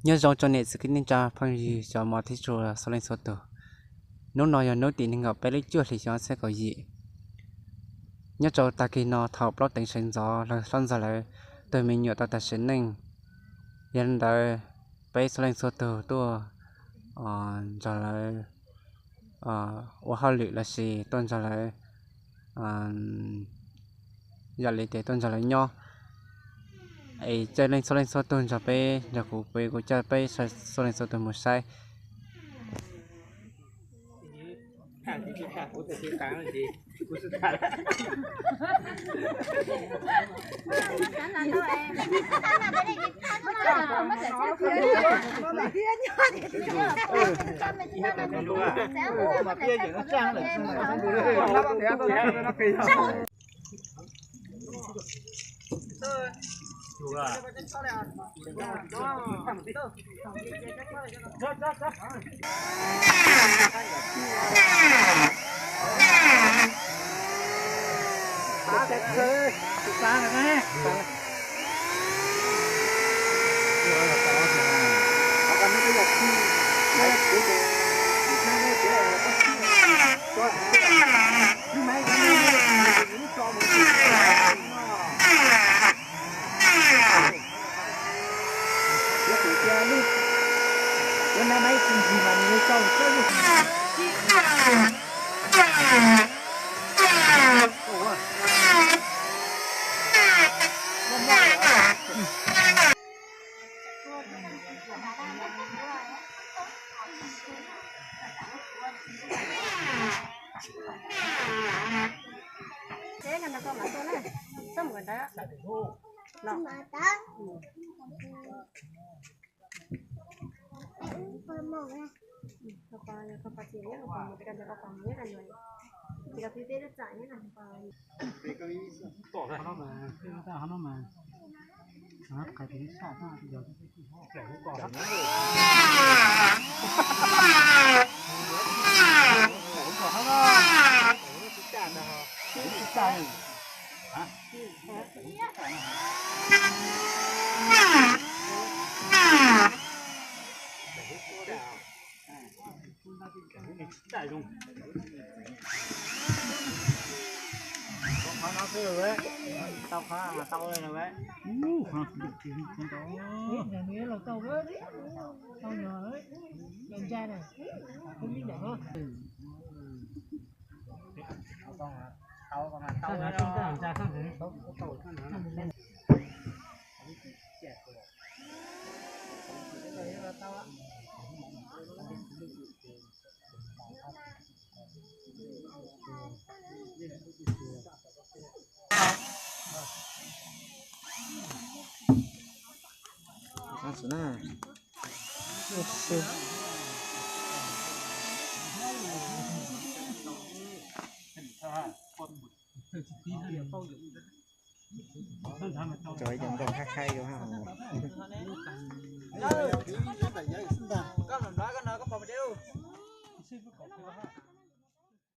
Nyob zoo rau niam txiv kwv tij neej tsa phooj ywg cov mos thiab tshua txhua leej txhua tus. Hnub no yog hnub tim nees nkaum peb lub cuaj hlis xyoo ob txhiab kaum yim. Nyob rau tag kis no thaum plaub teev sawv ntxov los hlob ntxawg lawv tus me nyuam tau tag sim neej. Yog li ntawd peb txhua leej txhua tus tuaj nrog lawv ua hauj lwm los sis tuaj nrog lawv, yam li tias tuaj nrog lawv nyob. Es caw leej txhua leej txhua tus nrog peb, nrog kuv, kuv caw peb txhua leej txhua tus mus saib. Qhov no xwb, tau qhov mas tau li no. Cov ib co nkauj khaib khaib yuav haj hov.